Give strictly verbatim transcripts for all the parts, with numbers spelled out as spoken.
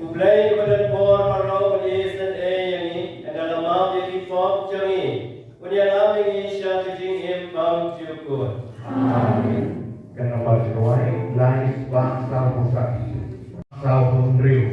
U Blei uba don bor baroh un ïasyrdoh ïa ngi, ynda la map ïa ki pop jong ngi, un ïalam ïa ngi sha ka jingim bymjukut. Amen. Ka nambar jingduwai lai spah saw phew saw. Saw phew hynriew.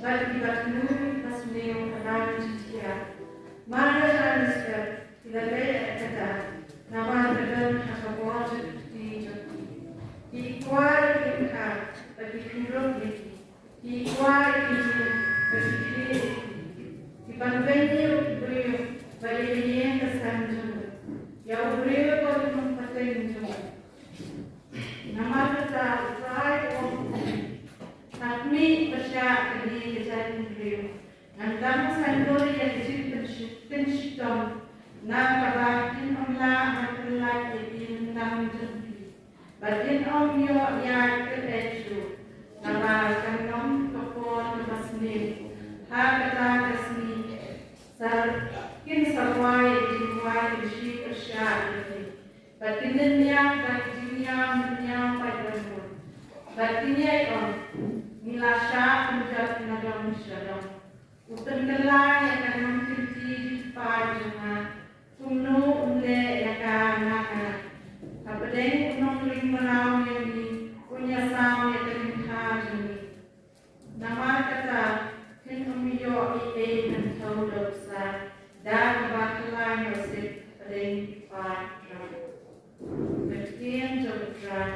bad ki ba kynnoh ki ba sniew ka ban jingthiah. Maria Thaiñ Step ki la leh ïa kata namar ka don ha ka bor jong ka kti jong ki. Ki kwah ïa ki ryngkat bad ki khynrut ïa ki. Ki kwah ïa ki ïing bad ki khlieh ïa ki. Ki ban beiñ ïa u briew bad ïa ka ïing ka sem jong u. Ïa u briew bad u nongpateng jong u. Namar kata u Trai u ong, ha khmih pyrshah kane ka jaitbynriew, ngan dang saiñdur ïa ka jingpynshitom, na kaba kin ym lah ban pyllait ïa ki myntang jong ki. Bad kin ym ïoh ïaid kylliang shuh, naba kan long ka por kaba sniew. Ha kata ka sngi, sa kin sa rwai ïa ki jingrwai kynshi pyrshah ïa ki. Bad kin lynñiang da ki jingïam lynñiaw paidbah. Bad kin ïai ong, ngi la shah pynjot na dong sha dong. U pynkylla ïa ka nongkynti jingpait jong nga, kumno um leh ïa ka na nga? Hapdeng u nongring mraw ïa ngi, un ïasam ïa ka lyngkha jong ngi. Namar kata, phin ym ïoh ei ei ban thew da u ksai, da kaba kylla ïohsngew hapdeng ki paid Trai. Ka ktien jong u Trai.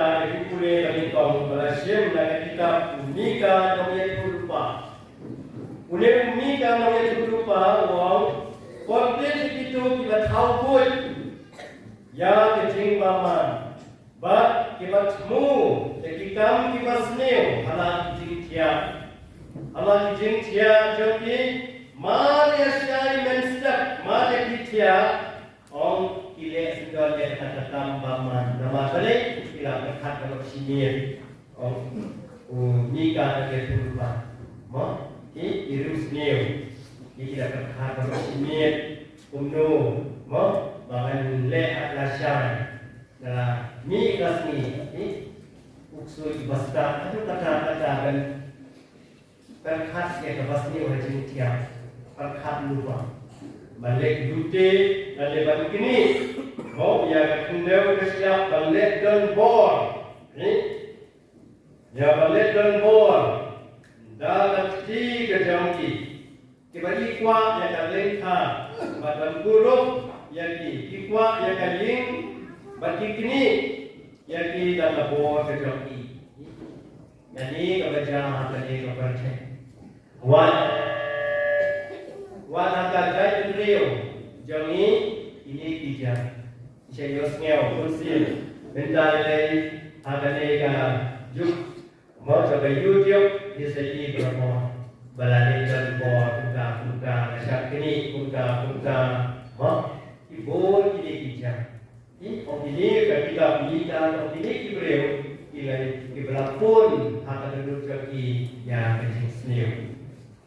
Ka jingpule ka nyngkong ba la shim na ka kitab u Mika nongïathuhlypa. Une u Mika nongïathuhlypa u ong, kordit ïa kito kiba thaw buit ïa ka jingbymman, bad kiba thmu ïa ki kam kiba sniew ha la ki jingthiah, ha la ki jingthiah jong ki, mar ïa shai mynstep, mar ïa ki thiah, ong ki leh syndon ïa kata ka kam bymman. Namar balei? Ki la pyrkhat baroh shi miet. Ong u Mika nongïathuhlypa, mo, ki, ki riewsniew, ki, ki la pyrkhat baroh shi miet kumno, mo, ba ngan leh ha ka la shai, ka la mih ka la sngi, ki, u ksuid u bastad, haduh katta katta ban pyrkhat ïa kaba sniew ha jingthiah, pyrkhat lypa. Ban leh lute, ban leh ban knieh, mo, ïa ka khyndew ka shyiap, ban leh don bor, ki, ïa ban leh don bor da ka kti ka jong ki, kiba i kwah ïa ka lyngkha, bad ban kurup ïa ki, i kwah ïa ka ïing, bad ki knieh ïa ki da ka bor ka jong ki. Kane kaba jia ha kane ka pyrthei. Wat, wat ha ka jaitbynriew jong ngi, kine ki jia. Sha ïohsngew, bun sien, mynta lei ha kane ka juk, mo, jong ka YouTube, ngi sa ïohi baroh, ba la leh don bor kumta kumta, la shah knieh kumta kumta, mo, ki bun kine ki jia. Ki, ong kine ka kitab Mika, ong kine ki briew, ki la, kiba la pun ha ka dohnud jong ki ïa ka jingsniew.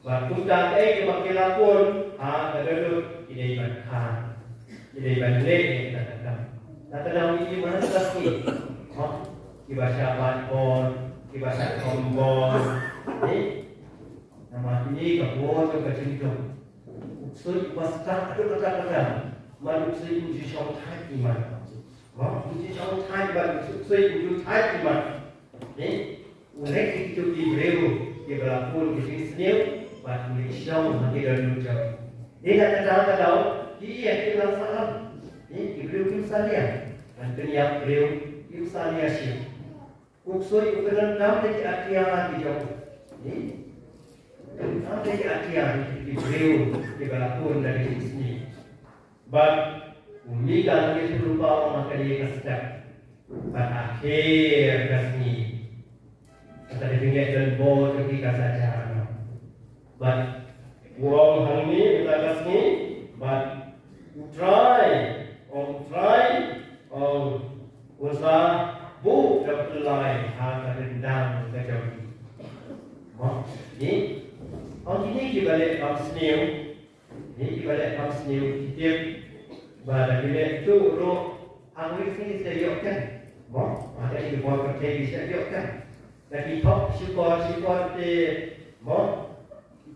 Bad kumta kaei kaba ki la pun ha ka dohnud, ki dei ban kha, ki dei ban leh ïa kata ka kam. Lada ngi ïohi man ka sngi, ha, kiba shah bat bor, kiba shah khom bor, eh? Namar kine ka bor jong ka jingdum. U ksuid u bastad haduh katta katta. Namar u ksuid um ju shong thait imat. Mo, um ju shong thait bad u ksuid um ju thait imat. Ni, u leh ïa kito ki briew kiba la pun ka jingsniew bad u leit shong ha ki dohnud jong. Dei na kata ka daw, ki ïa ki la salam. Ni, ki briew kim salia. Ban pynïap briew kim salia shuh. U ksuid u pyndonkam da ki atiar ki jong u. Ni? Pyndonkam da ki atiar ki briew kiba la pun da ki jingsniew. Bad u Mika nongïathuhlypa u ong ha kane ka step. Bad ha kane ka sngi, kata ka jingleh donbor jong ki ka sa jia noh. Bad u ong hangne mynta ka sngi, bad U Trai, ong U Trai, ong un sa buh da u tyllai ha ka ryndang ka jong ki. Mo, ni, ong kine kiba leh kam sniew, ni kiba leh kam sniew ki tip ba da ki leh tu ruh ha kawei ka sngi sa ïoh kan. Mo, ha kane ka bor pyrthei ki sa ïoh kan. Da ki thok shukor shukor te, mo,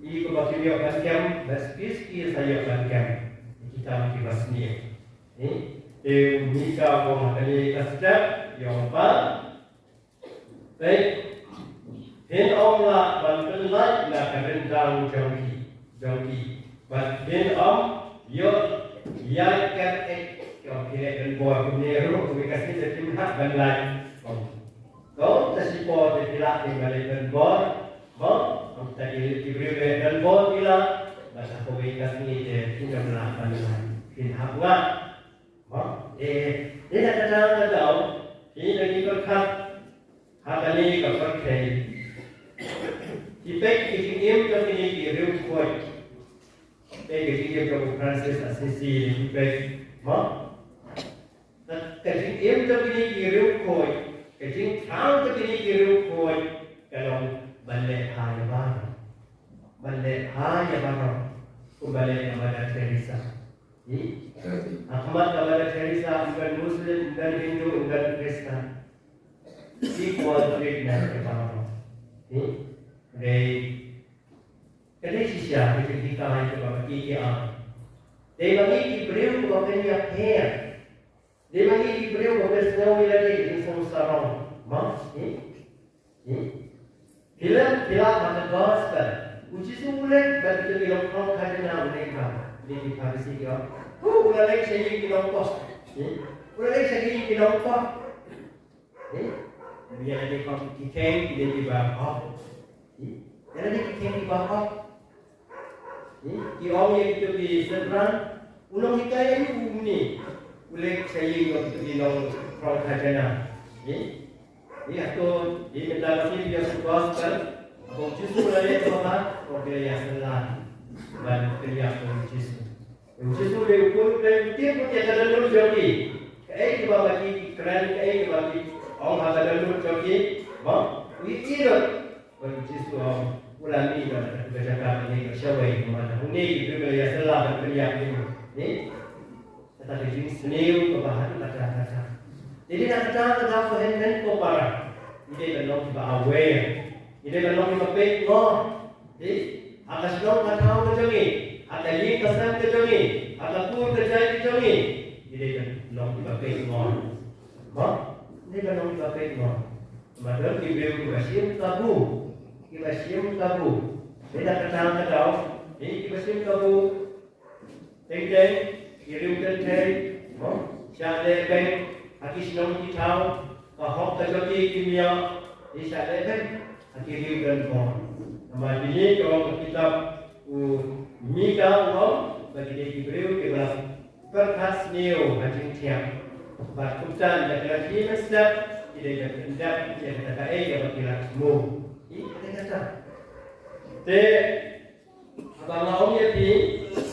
i kaba kim ïoh ban kem, da spis ki sa ïoh ban kem. Kita kiba sniew. Ni, te u Mika u ong ha kane ka step, u ong ba, peit, phin ym lah ban pynlait na ka ryndang jong ki, jong ki. Bad phin ym ïoh ïaid ker eh, ïoh phi leh donbor kumne ruh, kawei ka sngi te phim hap ban lait. Ong. To, ta shipor te phi lah phin lait donbor. Mo, ong ta ki, ki briew leh donbor phi lah. Bad ha kawei ka sngi te phin ym lah ban lait. Phin hap ngah. Mo, eh, eh, da kata ka daw, phi da ki pyrkhat ha kane ka pyrthei. Phi peit ki jingim jong kine ki riewkhuid. Peit ki jingim jong u Francis Assisi, phi peit, mo? Ka, ka jingim jong kine ki riewkhuid, ka jingthrang jong kine ki riewkhuid, ka long ban leh bha ïa baroh. Ban leh bha ïa baroh. Kumba leh ka Mother Teresa. Ni? Ha khmat ka Mother Teresa, ym don Muslim, ym don Hindu, ym don Khristan. Equal treatment ïa baroh. Ni? Dei, ka dei shisha ka jinghikai kaba ngi ki ai. Dei ba ngi ki briew ba pynïapher. Dei ba ngi ki briew ba pynsngew ïa lade, jingsngew sarong. Mo? Ni? Hmm? Phi la, phi la ha ka gospel. U Jisu u leit bad kito ki longkhrong khajna, u leit bad kine ki Pharisi ki ong, "Huh, u la leit sha ïing ki nongpop." Hmm? "U la leit sha ïing ki nongpop." Eh? Ïa lade ki kheng ki dei kiba hok. Eh? Ïa lade ki kheng kiba hok. Eh? Ki ong ïa kito ki synran, u nonghikai ïa u mane u leit sha ïing jong kito ki nongthrang khajana. Eh? Ïa to, ïa mynta ka sngi ïa ka gospel. Haba u Jisu u la leit ha bynta, u la ïasylla ban pynïap ïa u Jisu. U Jisu u dei u khun u Blei, u tip ïa ka dohnud jong ki. Kaei kaba ki kren, kaei kaba ki ong ha ka dohnud jong ki. Ba u ïohi lut ba u Jisu u ong, u la mih na ka jaka kane ka shawei, namar une u dei uba la ïasylla ban pynïap ïa u. Ne? Kata ka jingsniew kaba ha katta katta. Te dei na katta katta ka hynmen ko para, ngi dei ban long kiba aware, ngi dei ban long kiba peit ngor. Dei ha ka shnong ka thaw ka jong ngi, ha ka ïing ka sem ka jong ngi, ha ka kur ka jait ka jong ngi, ngi dei ban long kiba peit ngor. Mo? Ngi dei ban long kiba peit ngor. Namar don ki briew kiba shim kabu, kiba shim kabu. Dei na katta katta, dei kiba shim kabu. Teng teng, ki riew kynthei, mo, shah lehbeiñ ha ki shnong ki thaw, ka hok ka jong ki kim ïoh, ki shah lehbeiñ ha ki riew don bor. Namar kine ki ong ka kitab u Mika u ong ba ki dei ki briew kiba pyrkhat sniew ha jingthiah. Bad kumta ïa ka lynti mynstep ki dei ban pyndep ïa kata kaei kaba ki la thmu. Ïa kata kata. Te Haba nga ong ïa phi,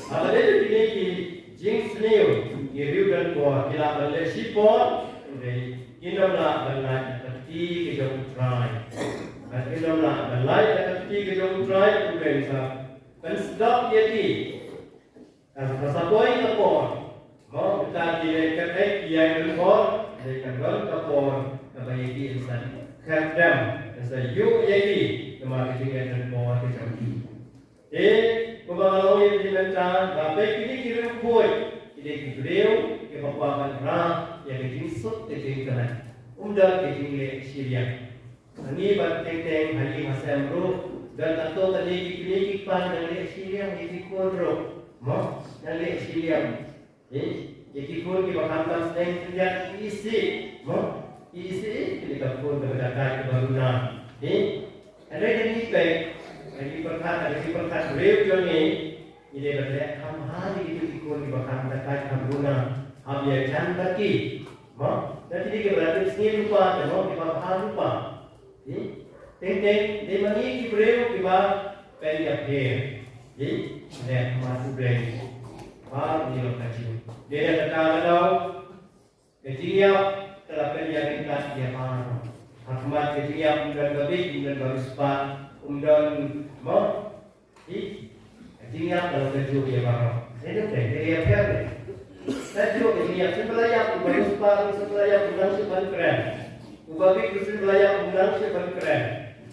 haba dei kine ki jingsniew, ki riew don bor, ki lah ban leh shipor, hynrei kin ym lah ban lait da ka kti ka jong U Trai. Bad kin ym lah ban lait da ka kti ka jong U Trai, U Blei un sa pynsdok ïa ki. Ka sa poi ka por, mo, mynta ki leh kaei, ki ïai don bor, hynrei kan don ka por kaba ïa ki yn sa khyrdem, yn sa ïuh ïa ki namar ka jingleh don bor ka jong ki. Te kumba nga la ong ïa phi mynta, ba peit kine ki riewkhuid, ki dei ki briew kiba kwah ban rah ïa ka jingsuk ka jingkmen. Ym don ka jingleh shiliang. Hangne bad teng teng ha ïing ha sem ruh, don katto katne ki kmie ki kpa ki dang leh shiliang ïa ki khun ruh. Mo, dang leh shiliang. Eh, ïa ki khun kiba khamtam sneng khyndiat ki isih, mo? Ki isih, kine ki khun kiba dakaid kiba runa. Eh, hynrei ngi peit, ngi pyrkhat, ngi pyrkhat briew jong ngi, ngi dei ban leh kham bha ïa kito ki khun kiba kham dakaid kham runa. Kham ïajan bad ki, mo? Lada kine kiba la tip sngi lypa, te mo kiba bha lypa. Teng teng, dei ma ngi ki briew kiba pynïapher. Dei, ne ma U Blei. Ba ngi long ka jong. Dei da kata ka daw, ka jingïap ka la pynïaryngkat ïa baroh. Ha khmat ka jingïap ym don ba bieit, ym don ba riewspah, ym don mo. Hi, ka jingïap ka long kajuh ïa baroh. Dei dei dei ïa pher dei. Kajuh ka jingïap, sien ba la ïap, uba riewspah, sien ba la ïap, u nang shuh ban kren. Uba bieit, sien ba la ïap, u nang shuh ban kren.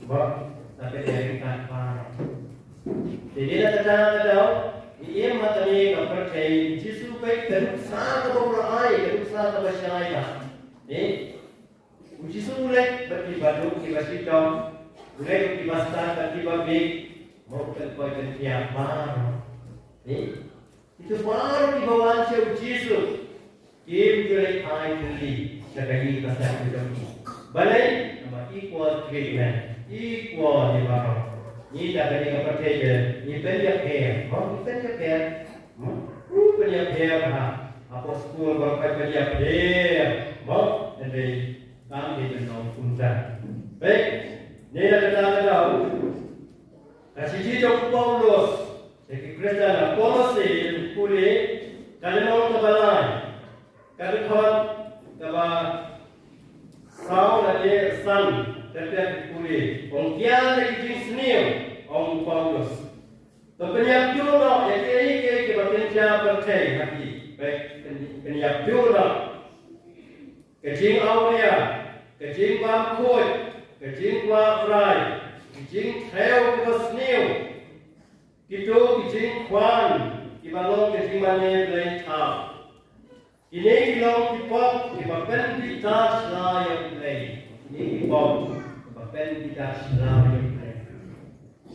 Ba, tapi dei ïa ka baroh. Te dei na kata ka daw, ngi im ha kane ka pyrthei, Jisu peit ka nuksa kaba u la ai, ka nuksa kaba shai ba. Dei, U Jisu u leit bad kiba duk kiba shitom, u leit bad kiba stad bad kiba bieit, mo u pynkoit pynthiah baroh. Eh? Kito baroh kiba wan sha u Jisu, kim ju leit ai thylli sha ka ïing ka sem ka jong u. Balei? Namar equal treatment, equal ïa baroh. Ngi da kane ka pyrthei ngi pynïapher, mo ngi pynïapher. Mo? U pynïapher ha. Hapoh skul baroh pynïapher, mo? Hynrei Kam dei ban long kumta. Peit, ne na kata ka daw, ka shithi jong u Paulus sha ki Khristan na Kolosse, u pule, ka lynnong kaba lai, ka dkhot kaba saw lane san, ka pule, ong kiar da ki jingsniew, ong u Paulus. To pynïap duh noh ïa kiei kiei kiba kynja pyrthei ha phi. Peit, pyn-, pynïap duh noh. Ka jingawria, ka jingbam khuid, ka jingkwah brai, ka jingthew kaba sniew. Kito ki jingkhwan kiba long ka jingmane blei thaw. Kine ki long ki pop kiba pynbitar sla ïa U Blei. Kine ki pop kiba pynbitar sla ïa U Blei.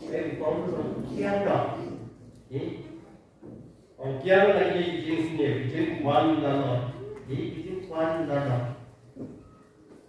Blei ki pop kiba kiar noh. Ki Ong kiar na kine ki jingsniew, ki jingkhwan lanot. Ki, ki jingkhwan lanot.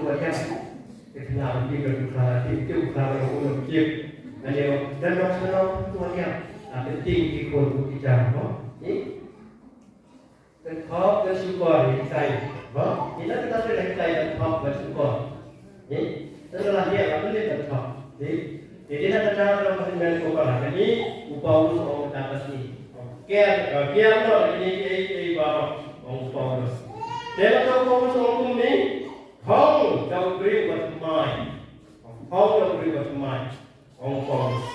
tu wa ya. Ke na ti ke tu ka ti tu ka ro ko ki. Ani ro dan ro sa ro tu wa ya. A te ting ki ko tu ki jam ko. Ni. Kan thok kan shukor ni kai. Ba, ina kita tu ni kai kan thok kan shukor. Ni, tu la ni apa tu ni kan thok. Ni, Te dei na kata ka daw ka hynmen ko para kane u Paulus u ong kata ka sngi. Kiar, kiar noh kine kiei kiei baroh, ong u Paulus. Te na kata u Paulus u ong kumne, phong da u briew uba thymmai. Phong da u briew uba thymmai, ong u Paulus.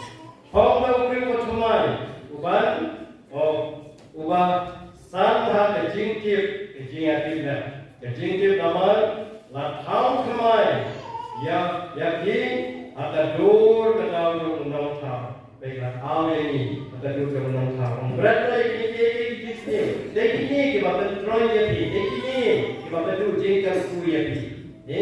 Phong da u briew uba thymmai uban, ong, uba san ha ka jingtip, ka jingïatip na, ka jingtip namar la thaw thymmai ïa, ïa ki ha ka dur ka daw jong u Nongthaw. Bad la thaw ïa ngi ha ka dur jong u Nongthaw. Ong bret ïa kine ki, ki, ki jingsniew. Dei kine kiba pyntroi ïa phi, dei kine kiba pynduh jingkyrkhu ïa phi. Ne?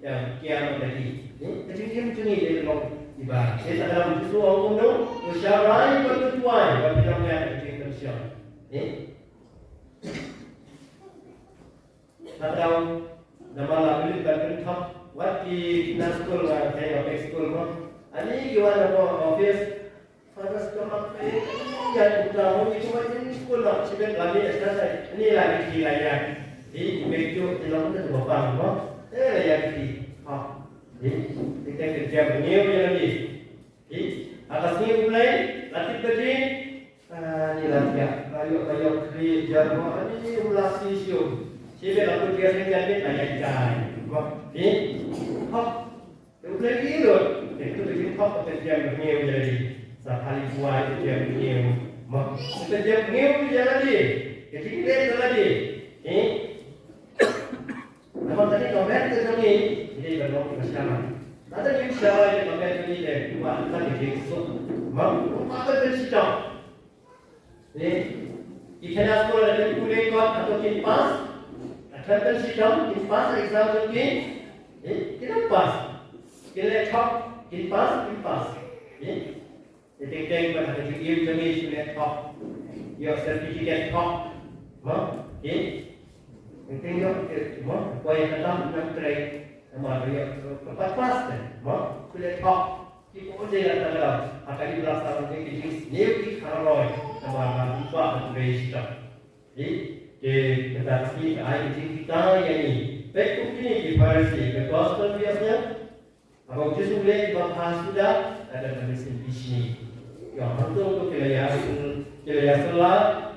Ïa, kiar ma ka dei. Ne? Ka jingim jong ngi dei long iba. Dei ta ka daw Jisu ong kumno? To shah rai bad to duwai ba phin ym leh ka jingpynshoi. Ne? Kata namar la pynlip ban pynthok wat ki na skul, nga thei ba pek skul mo. Ani ki wan na office. Father stomach pain. Ya, kita mo ni cuma ni skul na sibet lagi ya selesai. Ini lagi ki layan. Di pek tu di long tu bapang mo. Eh, layan ki. Ha. Di kita kerja bengil ya lagi. Ïa, ha ka sngi U Blei la tip ka jingim. Ah, ni la ïa, ka ïoh, ka ïoh kri jar mo, ani u la si sio. Shi be la put ïa seng jar ni la ïa jai. Mo, ïa. Hok. U Blei ki lut. Ïa, tu ki hok ka jingim bengil ïa lagi. Sa kali kuai ka jingim bengil. Mo, ka jingim bengil ïa lagi. Ka jingim ïa lagi. Ïa. Namar kane ka met ka jong ngi, ngi dei ban long kiba shylla. Lada ngim shylla ïa ka met jong ngi te, kumba ka dei ka jingsuk. Mo, kumba ka dei shitom. Te, ki khynnah skul lada kin pule kot hato kin pass? Lada kin shitom, kin pass exam jong ki? Eh, kin pass. Kin leh top, kin pass, kin pass. Eh? Te teng teng ba ha ka jingim jong ngi shu leh top. Ïoh certificate top. Mo? Okey. Teng teng ïoh, eh, mo? Poi ha ka tam nang trei. Namar ïoh, eh, ka pat pass te. Mo? Shu leh top. Ki poi te ïa ka tam. Ha ka imlang sa ka jingsniew ki kharoi. Namar ba ka trei shitom. Te, te kata ka sngi ka ai ka jinghikai ïa ngi. Peit kum kine ki Pharisi, ka gospel biasa. Haba u Jisu u leit ba phra suda, ka don ka mynsiem bishni. Ïa, hangto ki la ïa, ki la ïasylla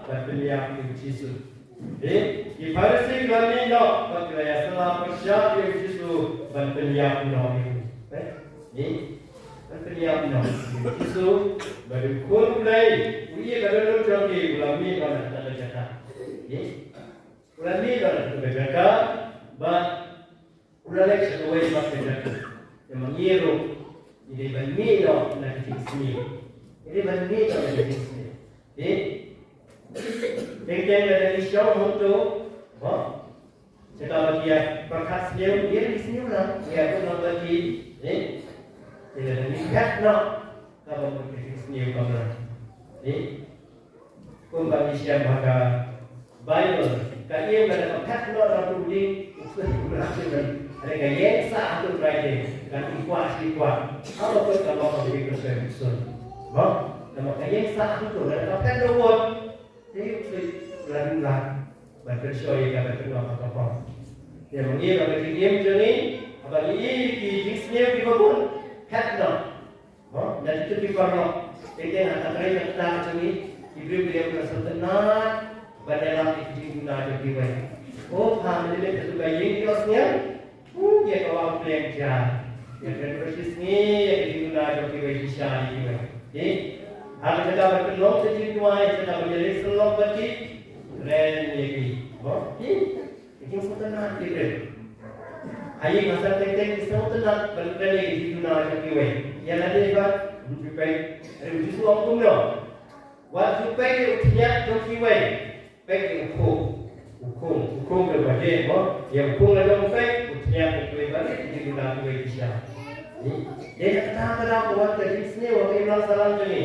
bad pynïap ïa u Jisu. Eh, ki Pharisi ki la mih noh bad ki la ïasylla pyrshah ïa u Jisu ban pynïap noh ïa u. Eh, ni, ban pynïap noh ïa u Jisu, bad u Khun U Blei u ïa ka dohnud jong ki u la mih noh na kata ka jaka. Eh, u la mih noh na kata ka jaka, bad u la leit sha kawei pat ka jaka. Te ma ngi ruh ngi dei ban mih noh na ka jingsniew. Ngi dei ban mih noh na ka jingsniew. Te teng teng lada ngi shong hangto, mo, sha kaba ki ïa pyrkhat sniew, ngi ïa sniew lang, ngi ïa pyrkhat lang ba ki, eh, te lada ngi phet noh, kaba mut ka jingsniew kam long. Eh, Kumba ngi shem ha ka Baibl, ka ïing lada ka phet noh da u ding, u kut u mrad u don. Hynrei ka ïeng sah ha u Trai te, kan i kwah shi kwah. Haba kut ka long ka ding ka shem sun. Mo, namar ka ïeng sah ha u, lada ka phet da u wot, te u kut u la dum lad ban pynshoi ïa ka, ban pynlong ha ka pop. Te ma ngi ruh ka jingim jong ngi, haba ngi ïohi ki jingsniew kiba bun, phet noh. Mo, da kitu ki paralok. Teng teng ha ka trei ka kta ka jong ngi, ki briew ki dei ban sngewtynnat ban ïalap ïa ki jingduna jong kiwei. O, ha mynta mynta ka ïing ki ïohsngew. U, ïa ka wang pliang ja. Ïa ka dei shi sngi ïa ki jingduna jong kiwei ki shah ïa kiwei. Ki, ha ka jaka ban pynlong ka jingduwai, ha ka jaka ban ïaleh syllok bad ki, kren ïa ki. Mo, ki. Ka jingsngewtynnat ki briew. Ha ïing ha sem teng teng ki sngewtynnat ban kren ïa ki jingduna jong kiwei. Ïa lade ba, ym ju peit. Hynrei u Jisu u ong kumno? Wat ju peit ïa u thñiat jong kiwei. Peit ïa u khung. U khung, u khung ka ba dei mo. Ïa u khung lada ym peit, u thñiat jong kiwei ba dei ki jingduna kiwei ki shah. Dei na kata ka daw ka wan ka jingsniew ha ka imlang sahlang jong ngi.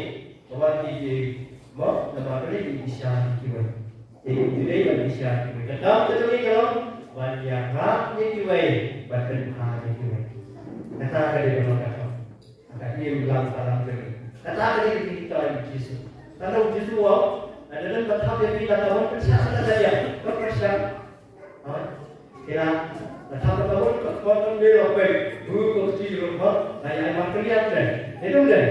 Ka wan ki jing, mo, namar ba dei ki shah kiwei. Te u dei ban bishar kiwei. Ka kam ka jong ngi ka long ban ïarap ïa kiwei, ban pynbha ïa kiwei. Kata ka dei ban long ka kam. Ka dei ban long ka kam jong ngi. Kata ka dei ka jinghikai u Jisu. Ka long u Jisu u ong, lada don ba thap ïa phi, lada wan pynshah, lada ïa, wan pynshah. Ha? Kira. Kata ka tahu ka kon kon de lo pe. Bu ko ti ro ko. Ai ai ma kriat le. Itu le.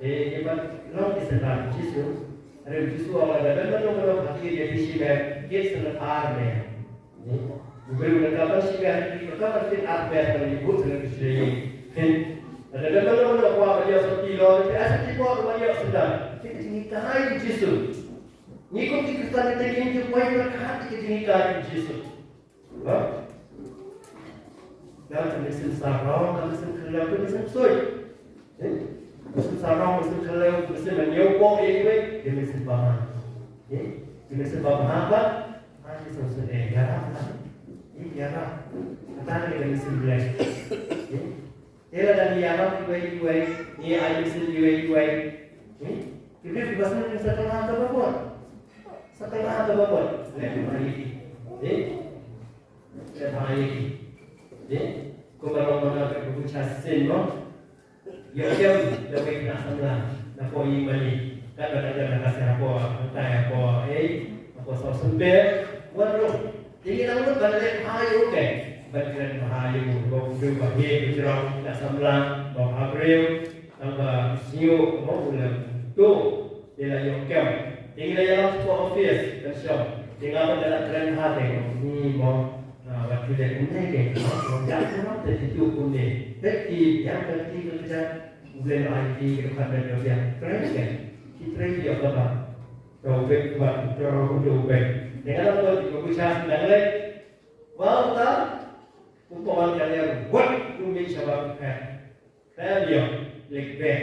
Eh, iban long ki setan Jisu. Ada Jisu orang ada dan mana mana hati dia bisi be. Kit setan ar be. Ni. Bukan kata si be hati kata pasti ar be kalau ibu setan Jisu. Kan. Ada dan mana mana kuat dia seperti lo. Dia seperti kuat dia setan. Kita sini kai Jisu. Ni ko ki Kristian kita kini tu poin berkat kita sini kai Jisu. Ba? Dang ka mynsiem sarong, ka mynsiem khyllem, ka mynsiem ksuid. Eh? Mynsiem sarong, mynsiem khyllem, mynsiem ban ïoh pok ïa kiwei, ka mynsiem bamha. Eh? Ka mynsiem bamha ba, ha ki song song eh, ïarap lah. Eh, ïarap. Kata ka mynsiem bleh. Eh? Te lada ngi ïarap iwei iwei, ngi ai mynsiem iwei iwei. Eh? Ki briew kiba sngewthuh sa kylla kaba bun. Sa kylla kaba bun. Leh bha ïa ki. Eh? Leh bha ïa ki. Eh? Kumba long mana ka bucha shisien mo. Ïoh ïoh da wei na samla. Na poi ïing mane. Katba dang dang ka sha hapoh, hangtai hapoh, eh, hapoh South Sumpe. Wan ruh. Te ngi nang mut ban leh bha ïa u, te ban kren bha ïa u, ba u briew ba heh ba jrong, na samla, ba bha briew, tang ba u sniew, ba u leh to, te la ïoh kem. Te ngi la ïalam sha office, kan shong. Te nga ban da la kren bha te, ni mo, ah, wat ki leh kumne ke, mo, mo, ïa kumno te ki tu kumne. Te ki, ïa ka ki ka ka, u leh ai ki ka ka ban ïoh ïa, kren ke. Ki trei ïoh ka ba. Ka u bek, ka u bek, ka u bek. Te nga la ko, ko, ko, chas nang leh. Wa uta, u pawan ka leh, wat, u mih shabar u phet. Phet ïa, leh bek.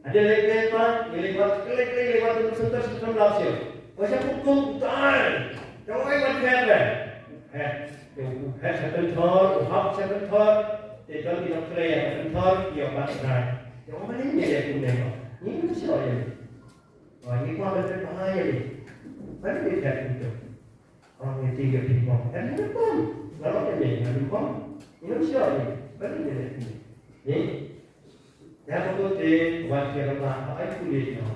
Ada leh bek pa, leh wat, leh, leh, leh wat, tu sentar, sentar lau sio. Wa sha pukul, utai. Jawai wan phet leh. Phet, u phet sha kynthor, u hap sha kynthor. Te don ki nongtrei ha kynthor, ïa bat rai. Jawai ma leh, leh kumne pa. Ni, ni sio ïa. Oh, ni kwah ban phet bha ïa ni. Ban phet phet tu. Oh, ni ti ga ping pong. Kan ni pong. Kalau ni ni, ni pong. Ni sio ni. Ban ni ni. Ni. Ya ko te wan ke rama ai kulit no.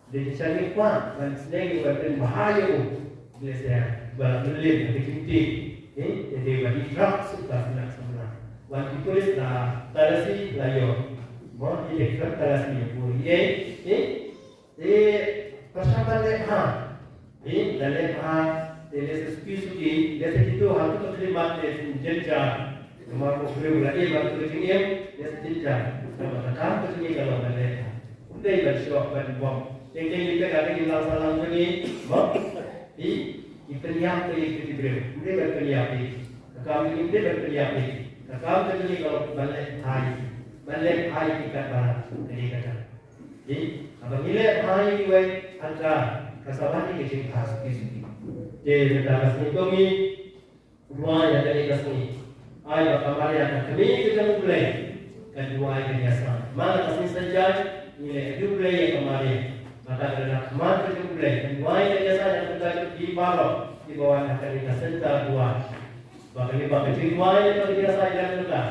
Dia ni sani kwah ban sneng ban phet bha ïa u. Dia saya ba lilin ke ti. Ni, dia ba di trap suka nak semula. Wan ki kulit la talasi la yo. Mo ni de trap talasi yo. Ni. Te, pyrshang ban leh bha. Te, leh bha, te leh sa suki suki, leh sa kito ha tu ka khlimat te jynjar. Namar ko briew la ïa ba tu ka jingim, leh sa jynjar. Namar ka kam ka jingim ka long ban leh bha. Ym dei ban shoh ban bom. Teng teng ïa ka ka ïa lang sa lang jong ngi, mo? Te, ki pynïap te ïa ki briew. Ym dei ban pynïap te. Ka kam jong ngi ym dei ban pynïap te. Ka kam ka jong ngi ka long ban leh bha. Ban leh bha ïa ki katba. Ka dei kata. Ji, haba ngi leh bha ïa kiwei, hangta ka sa wan ïa ka jingpha suki suki. Te mynta ka sngi ko ngi duwai ïa kane ka sngi. Ai ba ka Maria ka kmie ka jong U Blei ka duwai ka ïasam. Mynta ka sngi Saitjaiñ ngi leh ïa U Blei ïa ka Maria. Mynta ka dei na khmat ka jong U Blei ka duwai ka ïasam ïa ka jong ki baroh kiba wan ha kane ka center duwai. Ba ka lypa ka jingduwai lypa ka jingïasai lem lypa.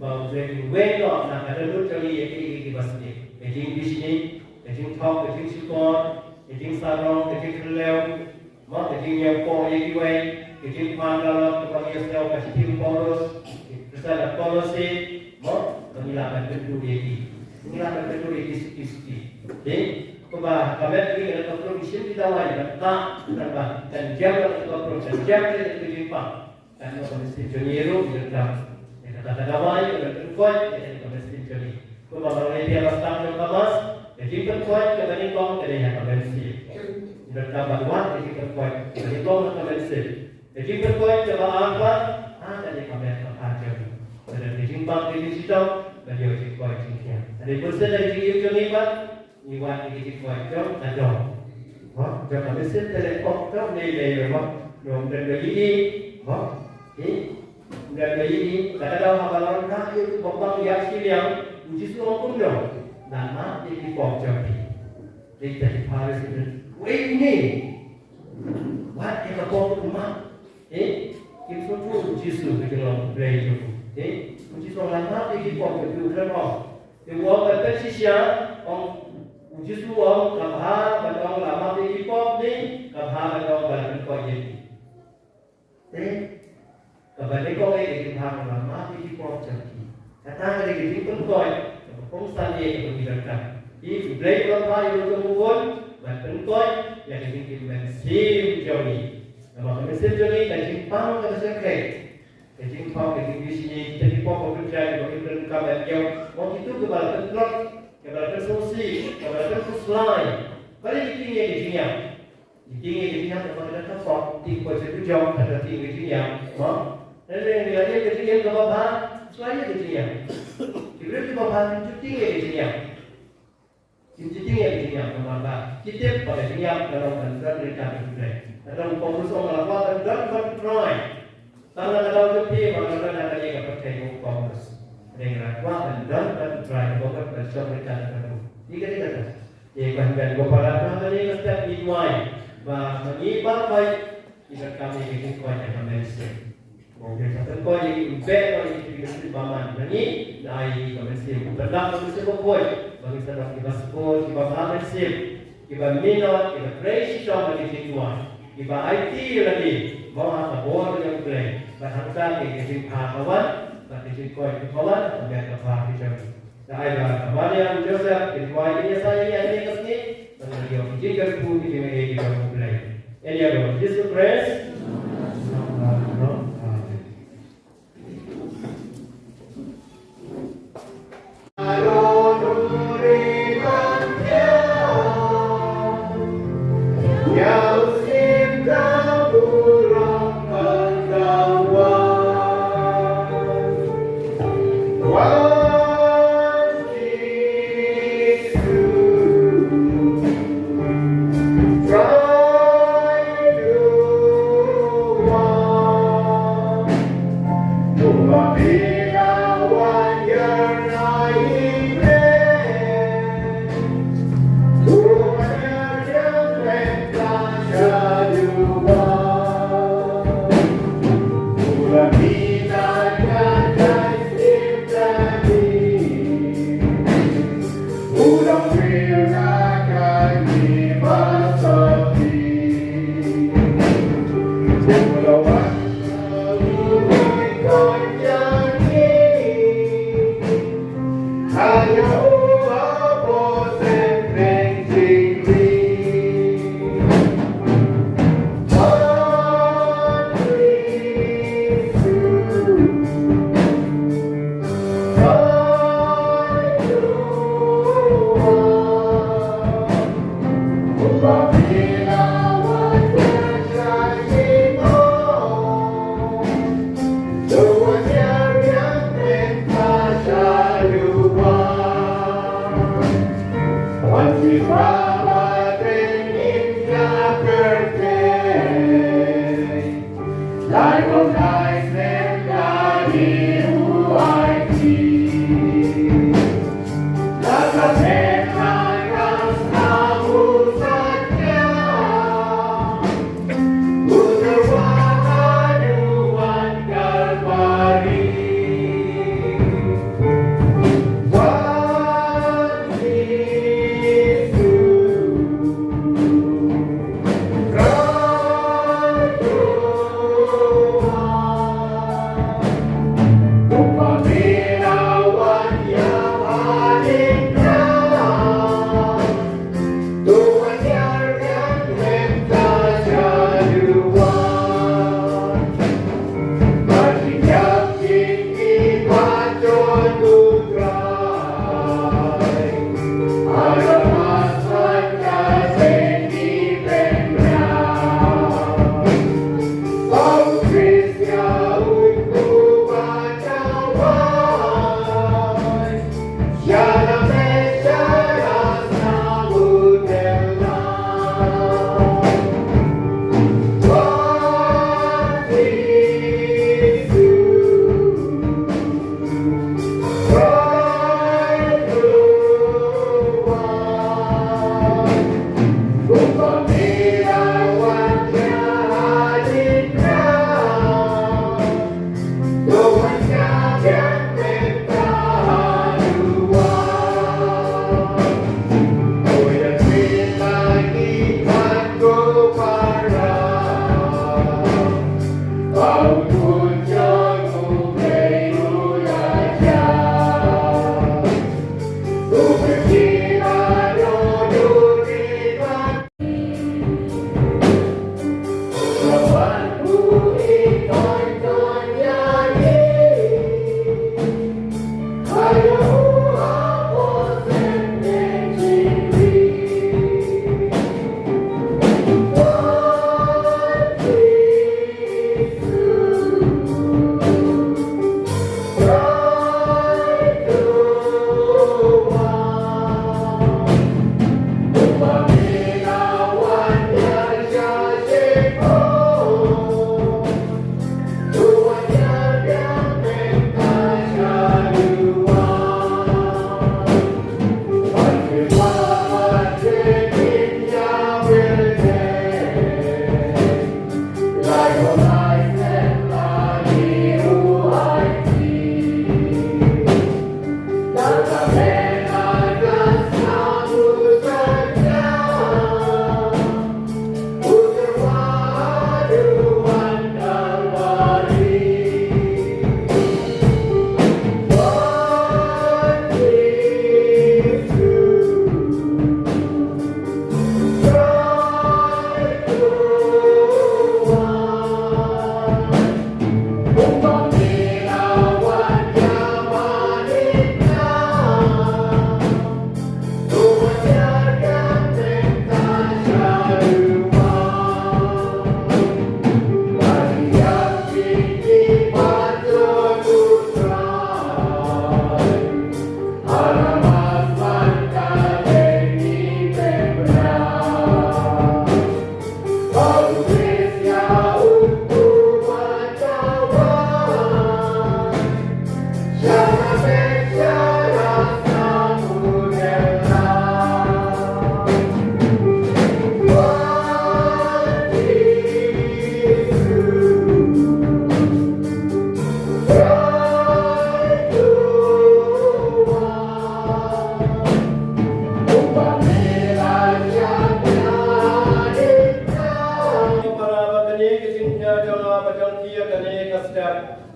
Ba U Blei un weng noh na ka dohnud jong ngi ïa kiei kiei kiba sniew. Ka jingbishni, ka jingthok, ka jingshukor, ka jingsarong, ka jingkhyllem, mo, ka jingïapoh ïa kiwei, ka jingpang lalot kaba ngi ïasngew ka shithi u Paulus, ki Khristan ha Kolose, mo, ba ngi lah ban kyntu ïa ki. Ngi lah ban kyntu ïa ki suki suki. Te, kumba ka met ngi ka dei ka pyrshah ngi shim ki dawai ban tah, ban ban, kan jam ka dei ka pyrshah, kan jam ka dei ka jingpang. Kan ïoh ka mynsiem jong ngi ruh, ngi donkam ïa kata ka dawai, ngi donkam ïa ka mynsiem jong ngi. Kumba nga la ïathuh ha ka start jong ka mass, ka jingpynkoit kaba nyngkong ka dei ha ka mynsiem. Ngi donkam ban wad ka jingpynkoit kaba nyngkong ha ka mynsiem. Ka jingpynkoit kaba ar pat, ha ka dei ka met ka phad jong ngi. Ka dei ka jingpang ka jingshitom, ka dei ka jingkoit jingkhiah. Ka dei bunsien ka jingim jong ngi pat, ngi wad ïa ki jingkoit jong ka dong. Mo, jong ka mynsiem te leh pop jong ngi leh ïa mo. Ym don ba ïohi. Mo, hi. Ym don ba ïohi. Kata daw haba la wanrah ïa u bapang ïa shiliang, u Jisu u ong kumno? Lah map ïa ki pop jong phi. Dei ta ki Pharisi. Wei ni. Wat ïa ka pop u map. Hi. Kim sngewthuh u Jisu ka jinglong U Blei jong u. Hi. U Jisu u ong lah map ïa ki pop jong phi, u kren mo. Te u ong ban pynshai shisha, ong u Jisu u ong, ka bha ban ong lah map ïa ki pop ne ka bha ban ong ba la pynkoit ïa ki? Te kaba nyngkong ïa ki Kata ka dei ka jingpynkoit kaba kongsan ïa kaba ngi donkam. Ki Blei ba la phah ïa u Trai Blei ban pynkhiah ïa ka jingim mynsiem jong ngi. Namar ka mynsiem jong ngi ka jingpang kaba shyrkhei. Ka jingpang, ka jingbishni, kita ki pop ba pynjah ba ngi donkam ban ïoh. Mo kito kiba la pyntlot, kiba la pynsngewsih, kiba la pynkhuslai. Balei ki tieng ïa ka jingïap? Ki tieng ïa ka jingïap namar ka dei ka pop, tieng pop sha u jong, ka dei tieng ïa ka jingïap. Mo? Hynrei ngi la ïoh ka jingïap kaba bha, la ïoh ka jingïap. Ki briew kiba bha kim ju tieng ïa ka jingïap. Kim ju tieng ïa ka jingïap namar ba ki tip ba ka jingïap ka long ban don ryngkat bad U Blei. Ka long Paulus ong la ba ban don bad U Trai. Tang na ka daw jong phi ba ka don na ka liang ka pyrthei, ong Paulus. Hynrei nga kwah ban don bad U Trai, ba ngan ban shong ryngkat bad u. Ïa kane kata. Ïa ban ban ko para, na kane ka step ngi duwai ba ma ngi baroh ngi donkam ïa ka jingkoit ïa ka mynsiem. Mo, ngi sa pynkoit ïa ngi, beh ïa ngi, ïa ngi bamon na ngi, na ai ïa ngi ka mynsiem. Pynlong ka mynsiem bakhuid ba ngin sa long kiba sngewsih, kiba bha mynsiem, kiba minot, kiba trei shitom ha ka jingduwai, kiba aiti ïa lade, mo, ha ka bor jong U Blei. Bad hangta ka jingpha ka wan, bad ka jingkoit ka wan ha ka met ka phad ka jong ngi. Te ai ba ka Maria, u Joseph kin duwai ïa ngi, sa ïa ngi ha kane ka sngi, ban ïoh ki jingkyrkhu, ki jingaiei ki jong U Blei. Ïa U Jisu Khrist. Amen.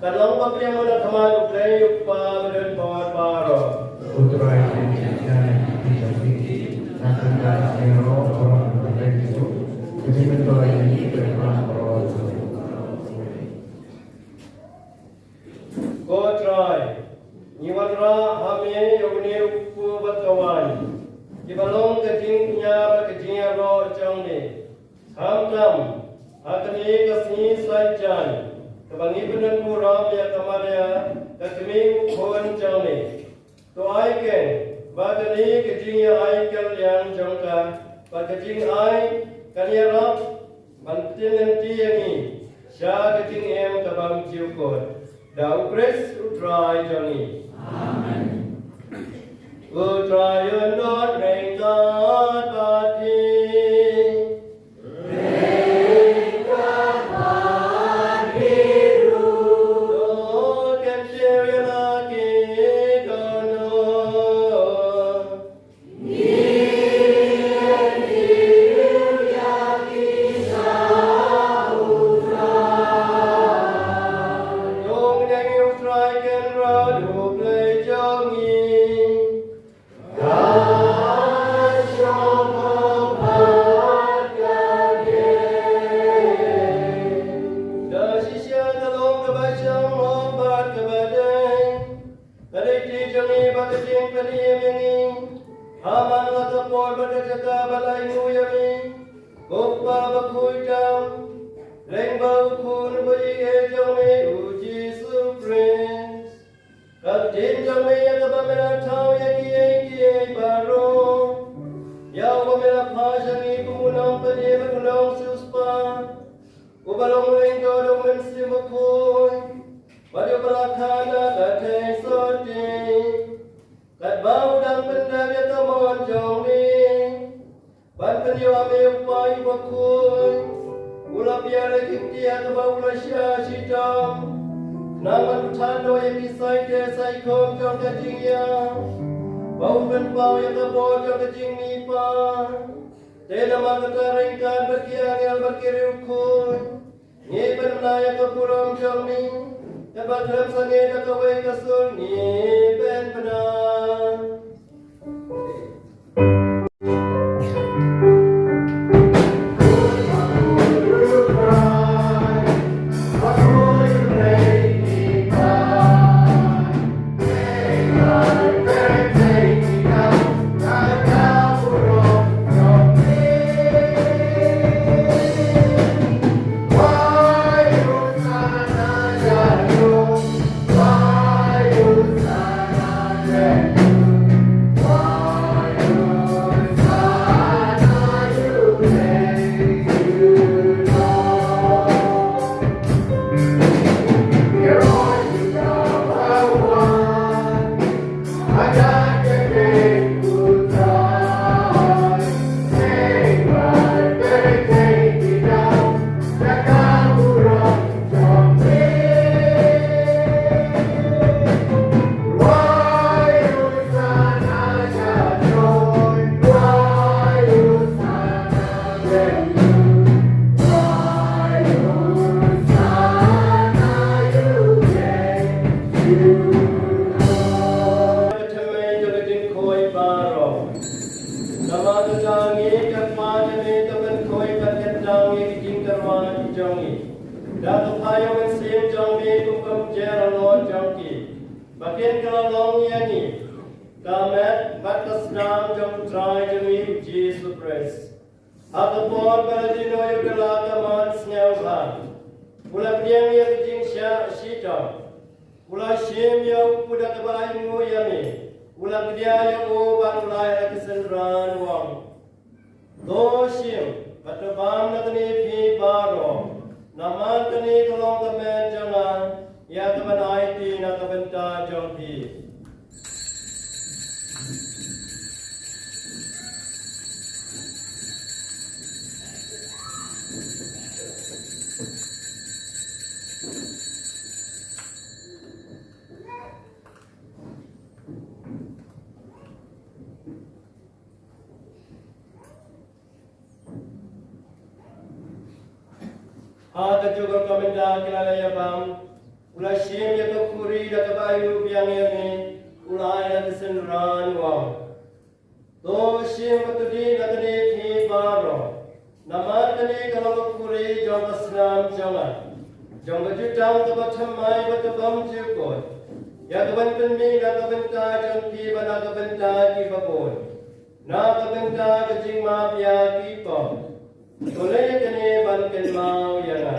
Ka long ba pdiang na ka man U Blei U Kpa ba don bor baroh. U Trai u ïa ki jong ngi, na ka bynta jong ngi baroh, U Blei Jisu, ka jingmyntoi jong ngi ka long baroh. Ko Trai, ngi wanrah ha me ïa une u kpu bad ka waiñ, kiba long ka jingkñia bad ka jingïaroh jong me. Khamtam ha kane ka sngi Saitjaiñ, kaba ngi pyndonkam ïa ka Maria, ka kmie u khun jong me. To ai keiñ ba kane ka jingïa-ai kylliang jong ka, ba ka jingai kan ïarap ban pynlynti ïa ngi sha ka jingim ka bym jukut. Da U Khrist U Trai jong ngi. Amen. U Trai un don ryngkat bad phi. Da shisha ka long kaba shong bad kaba dei, ka dei ti jong ngi bad ka jingpynim ïa ngi. Ha man la ka por bad ka jaka ba la ïoh ïa ngi, ko Kpa bakhuid tam, lyngba U Khun uba ïeit jong me U Jisu Khrist. Ka ktien jong me ïa kaba me la thaw ïa kiei kiei baroh, ïa uba me la phah sha ngi kum u nongpynim bad u nongsiewspah, uba long u lyngdoh da U Mynsiem Bakhuid, bad uba la kha na ka theisotti. Katba u dang pyndep ïa ka mon jong me, ban pynïoh ha me u Kpa uba khuid, u la pynïar ïa ki ktien kaba u la shah shitom, khnang ban pynthan noh ïa ki saikhom jong ka jingïap, ba un pynpaw ïa ka bor jong ka jingmihpat. Te namar kata ryngkat bad ki angel bad ki riewkhuid, ngi pynbna ïa ka burom jong me, kaba khlem sangeh da kawei ka sur ngi pynbna. Ka thymmei jong ka jingkhuid baroh. Namar kata ngi kyrpad ïa me to pynkhuid bad kyntang ïa ki jingkyrwai jong ngi da ka phah ïa u Mynsiem jong me kum ka umjer halor jong ki, ba kin kylla long ïa ngi ka met bad ka snam jong u Trai jong ngi u Jisu Khrist. Ha ka por ba la die noh ïa u da la ka man sngewbha, u la pdiang ïa ka jingshah shitom, u la shim ïa u da kaba ainguh ïa me, u la kdia ïa u bad u la ai ha ka synran u ong, to shim bad to bam na kane phi baroh, namar kane ka long ka met jong nga, ïa kaban aiti na ka bynta jong phi. Ha kajuh ka mynta ki la ïa bam, U la shim ïa ka khuri da kaba ai biang ïa me, u la ai la ka synran, u ong: To shim bad to dih na kane phi baroh, namar kane ka long ka khuri jong ka snam jong nga, jong ka jutang kaba thymmai bad ka bymjukut, ïa kaban pynmih na ka bynta jong phi bad na ka bynta kiba bun, na ka bynta ka jingmap ïa ki pop. To leh ïa kane ban kynmaw ïa nga.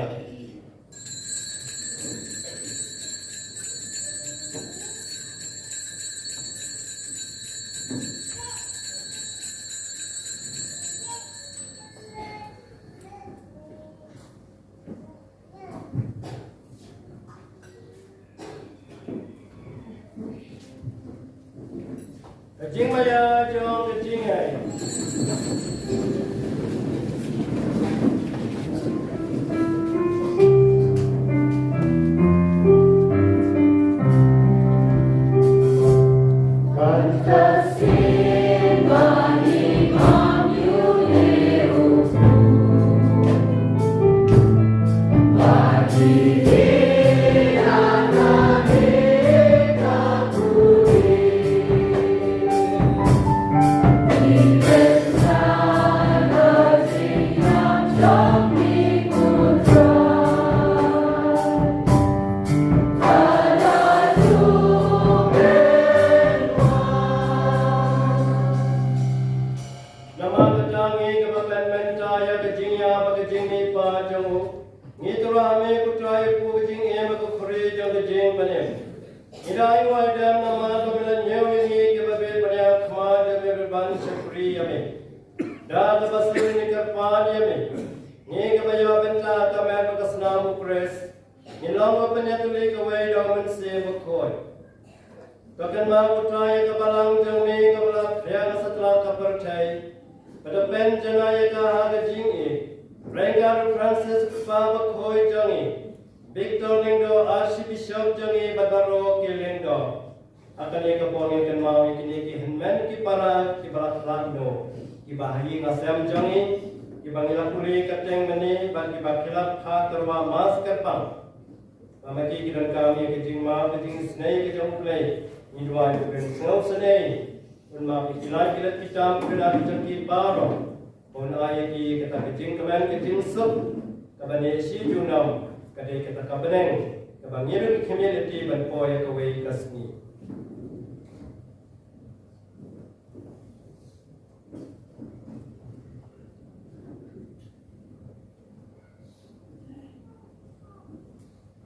Ka jingmaïa jong ka jingaiei. Namar kata ngi kaba pen mynta ïa ka jingïap bad ka jingmihpat jong u, ngi thmu ha me ko Trai, ïa ka jingim bad ka khuri jong ka jingpynim. Ngi da ai nguh ai dem namar ba me la ñiew ïa ngi kiba bit ban ïakhmat ïa me, ban shakri ïa me. Da kaba sngewsih ngi kyrpad ïa me, ngi kiba ïoh bynta ha ka met bad ka snam u Khrist, ngin long ba pynïatylli kawei da u Mynsiem Bakhuid. To kynmaw ko Trai ïa ka balang jong me kaba la khriang ha satlak ka pyrthei, bad to pynjanai ïa ka ha ka jingïeit, ryngkat u Francis u kpa bakhuid jong ngi, Victor Lyngdoh, Archbishop jong ngi, bad baroh ki lyngdoh. Ha kane ka por ngi kynmaw ïa kine ki hynmen ki para kiba la khlad noh, kiba ha ïing ha sem jong ngi, kiba ngi la pule kyrteng mynne bad kiba khie la phah tyrwa mass kyrpang. Ba ma ki ki donkam ïa ka jingmap ka jingisynei ka jong U Blei, ngi duwai ba U Blei un sngewsynei, un map ïa ki lait ki lait ki tam ki jong ki baroh. Ba un ai ïa ki kata ka jingkmen ka jingsuk kaba neh shi junom, ka dei kata ka bneng kaba ngi ruh ngi khmih lynti ban poi ïa kawei ka sngi.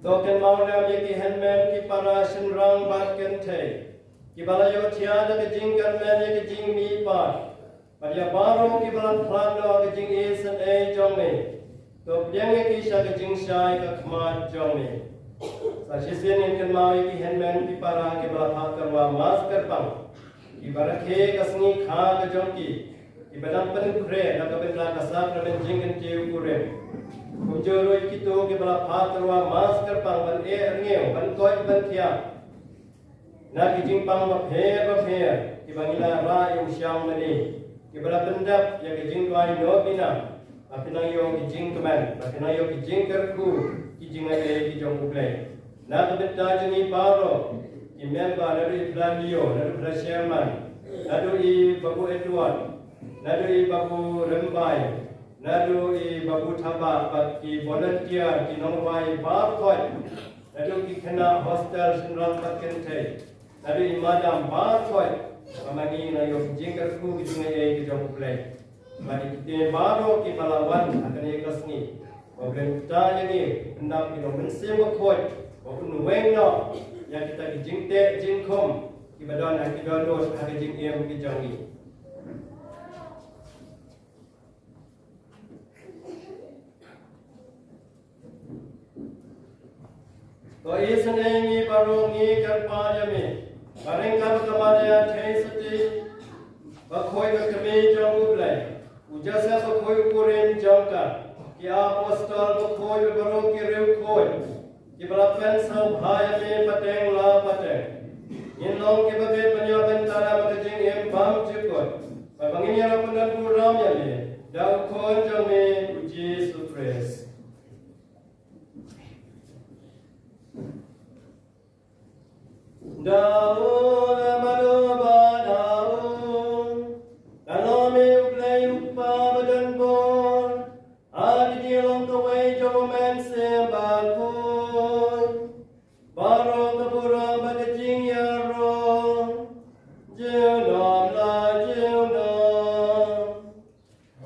To kynmaw lem ïa ki hynmen ki para shynrang bad kynthei kiba la ïohthiah da ka jingkyrmen ïa ka jingmihpat, bad ïa baroh kiba la khlad noh ha ka jingisynei jong me. To pdiang ïa ki sha ka jingshai ka khmat jong me. Sa shisien ngin kynmaw ïa ki hynmen ki para kiba la phah tyrwa mass kyrpang, kiba rakhe ka sngi kha ka jong ki, kiba dang pynkhreh na ka bynta ka sakramen jingkyntiew kurim. Kumjuh ruh ïa kito kiba la phah tyrwa mass kyrpang ban eh rngiew, ban koit ban khiah na ki jingpang bapher bapher kiba ngi la rah ïa u shang mynne, kiba la pyndep ïa ka jingduwai novena. Ba phin nang ïoh ki jingkmen, ba phin nang ïoh ki jingkyrkhu, ki jingaiei ki jong U Blei. Na ka bynta jong ngi baroh ki member, naduh i Phra Leo, naduh Phra Sherman, naduh i Babu Edward, naduh i Babu Rymbai, naduh i Babu Thabah, bad ki volunteer, ki nongrwai baroh, naduh ki khynnah hostel shynrang bad kynthei, naduh i madam baroh, ba ma ngi nang ïoh ki jingkyrkhu ki jingaiei ki jong U Blei. Bad ïa kito baroh kiba la wan ha kane ka sngi, ba U Blei un ktah ïa ngi, un ap ïa u Mynsiem Bakhuid ba un weng noh ïa kita ki jingteh jingkhum kiba don ha ki dohnud ha ka jingim ki jong ngi. To isynei ïa ngi baroh, ngi kyrpad ïa me, ba ryngkat ka Maria Theisotti bakhuid ka kmie jong U Blei, u Joseph bakhuid u kurim jong ka, ki apostol bakhuid bad baroh ki riewkhuid kiba la pynsngewbha ïa me pateng la pateng, ngin long kiba bit ban ïoh bynta ha ka jingim bymjukut, bad ba ngin ïarap ban burom ïa me da u Khun jong me u Jisu Khrist. Da u, da ba u, ba da u. Ka long me u Blei u Kpa ba don bor. Ha ka jinglong kawei jong U Mynsiem Bakhuid. Baroh ka burom bad ka jingïaroh. Junom la junom.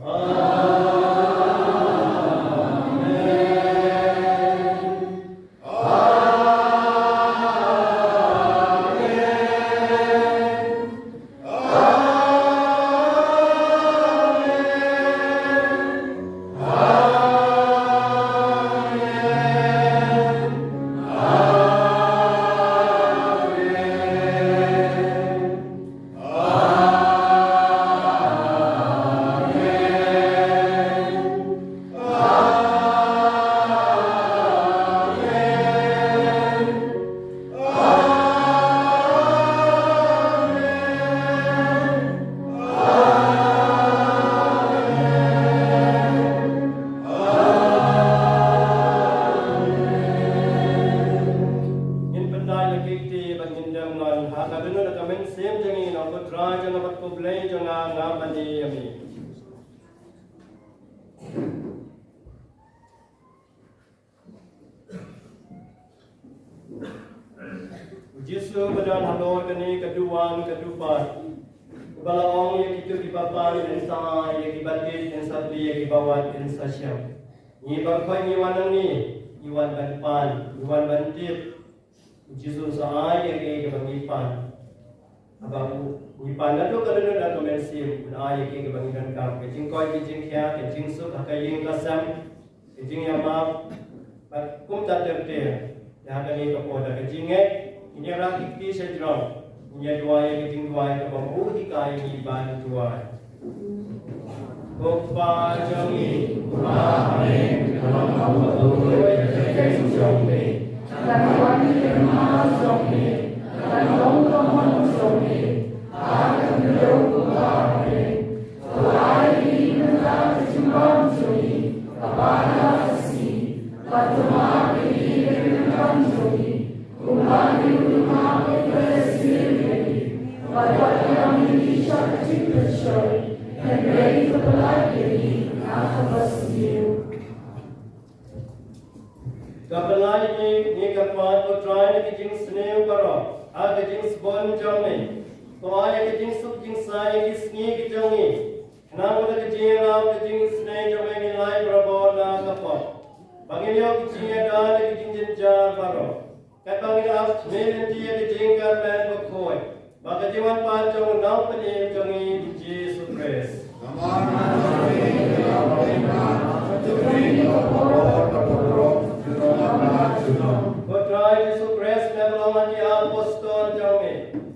Amen. Ngin pyndait la ki kti bad ngin dem ngon ha ka dohnud ka mynsiem jong ngi, na u Trai jong nga bad u Blei jong nga, nga mane ïa me. U Jisu ba don halor kane ka duwan ka dupat, uba la ong ïa kito kiba pan, yn sa ai, ïa kiba tip, yn sa plie, ïa kiba wad, yn sa shem. Ngi baroh ngi wan hangne, ngi wan ban pan, ngi wan ban tip. U Jisu un sa ai ïa kiei kiba ngi pan. Haba ngi pan naduh ka dohnud ka mynsiem, un ai ïa kiei kiba ngi donkam. Ka jingkoit, ka jingkhiah, ka jingsuk ha ka ïing ka sem, ka jingïamap, bad kumta ter ter. Te ha kane ka por da ka jingngeit, ngin ïarap ki kti sha jrong, ngin ïa duwai ïa ka jingduwai kaba u hikai ïa ngi ban duwai. Ko Kpa jong ngi, uba ha bneng, ka long ka burom, ka jingkyrkhu jong me. Kan wan ka kyrdan jong me. Kan long ka mon jong me ha ka khyndew kumba ha bneng. To ai ïa ngi mynta ka jingbam jong ngi kaba la ka sngi. Bad to map ïa ngi ki kyrdan jong ngi, kumba ngi la map ïa kiba la sngewsih ïa ngi. Bad wat ïalam ïa ngi sha ka jingpynshoi, hynrei to pynlait ïa ngi na kaba sniew. To pynlait ïa ngi, ngi kyrpad ko Trai, na ka jingsniew baroh ha ka jingsbun jong me. To ai ïa ka jingsuk jingsaiñ ïa ki sngi ki jong ngi. Khnang ba da ka jingïarap, ka jingisynei jong me ngin lait barabor na ka pop. Ba ngin ïoh ka jingïada na ka jingjynjar baroh. Katba ngin ap, me lynti ïa ka jingkyrmen bakhuid. Bad ka jingwan pat jong u Nongpynim jong ngi u Jisu Khrist. Ko Trai Jisu Khrist, me ba la ong ha ki apostol jong me,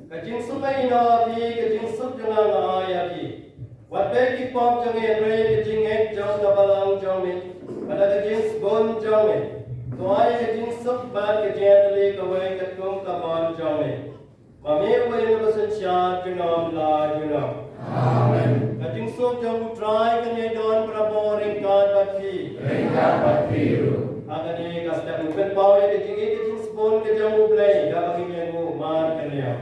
ka jingsuk nga ai ïa phi, ka jingsuk jong nga nga ai ïa phi. Wat beh ïa ki pop jong ngi, hynrei ïa ka jingngeit jong ka balang jong me, bad da ka jingsbun jong me, to ai ïa ka jingsuk bad ka jingïatylli kawei katkum ka mon jong me. Ma me uba ïeit uba synshar junom la junom. Amen. Ka jingsuk jong u Trai kan ïai don barabor ryngkat bad phi. Ryngkat bad phi ruh. Ha kane ka step ngi pynpaw ïa ka jingïeit ka jingsbun ka jong u Blei, kaba ngin ïanguh markylliang.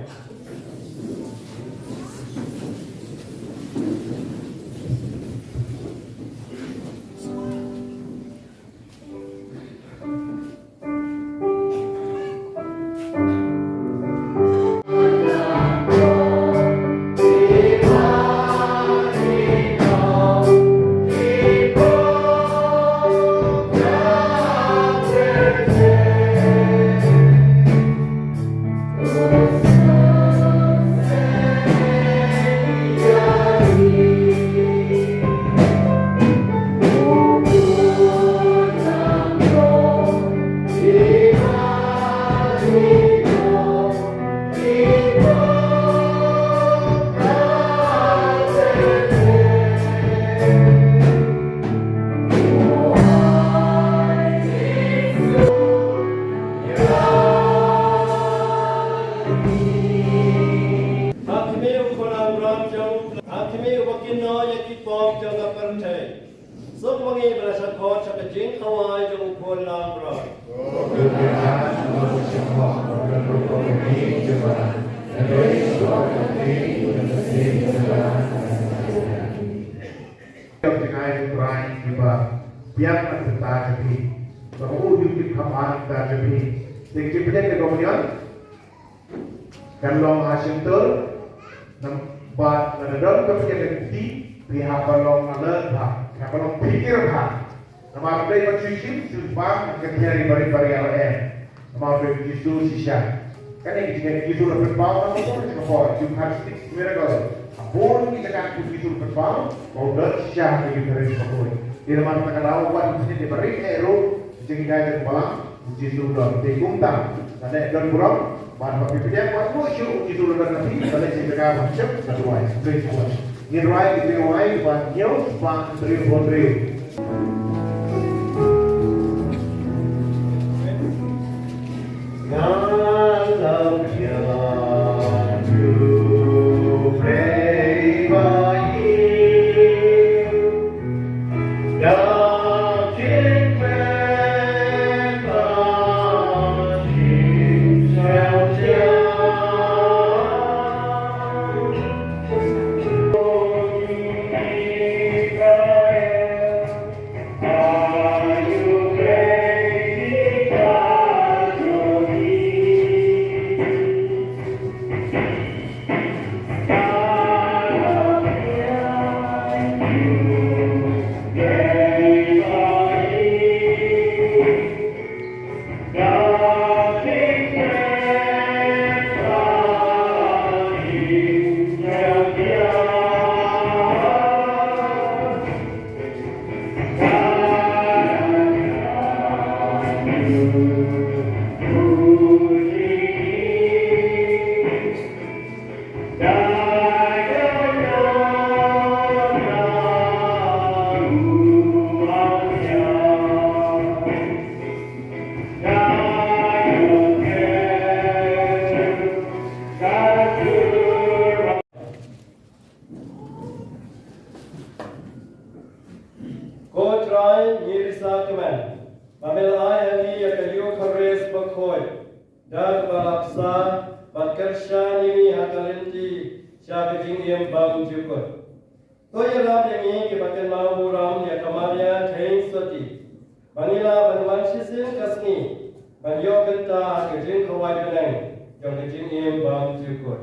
Ha khmih u khun langbrot jong, ha khmih uba kynnoh ïa ki pop jong ka pyrthei. Suk ma ngi ba la shah khot sha ka jingkhawai jong u khun langbrot. Jong jngai Trai kiba biang na bynta jong phi. Ba u ïoh ki kham an bynta jong phi. Dei ki pynlong ka komunion. Kan long ha shyntur. Namar lada don ka pynlong ka kti, phi hap ban long alert bha. Phi hap ban long phikir bha. Namar dei ban shu shim shu bam ka thiari bari bari ala em. Namar dei Jisu shisha. Kane ki jingeh Jisu la pynpaw na ka por ka por Eucharistic miracle. Ha bun ki jaka ki Jisu la pynpaw ba u don shisha ha ka Eucharist bakhuid. Te namar kata ka daw wan shisha dei bari eh ruh jingeh ka balang Jisu u don. Te kumta lada don burom bad ba phi pdiang wat ruh shu Jisu la don na phi, lada shisha ka ba shisha ka duwai. Praise God. Ngin rwai ki briew wai ba hynñiew spah hynriew phew hynriew. Ko Trai, ngi risa kmen ba me la ai ha ngi ïa ka Eucharist bakhuid da kaba la bsa bad kyrshan ïa ngi ha ka lynti sha ka jingim bymjukut. To ïarap ïa ngi kiba kynmaw burom ïa ka Maria Theisotti ba ngi lah ban wan shisien ka sngi ban ïoh bynta ha ka jingkhawai bneng jong ka jingim bymjukut.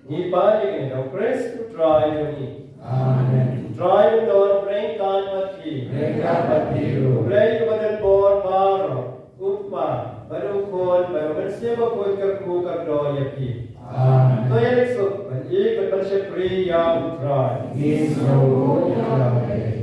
Ngi pan ïa kane da u Khrist u Trai jong ngi. Amen. U Trai un don ryngkat bad phi. Ryngkat bad phi ruh. U Blei uba don bor baroh, u Kpa bad u Khun bad u Mynsiem Bakhuid, kyrkhu kyrdoh ïa phi. Amen. To ïa leit suk ban ïeit bad ban shakri ïa u Trai. Ngin sngewbha ïa u Trai.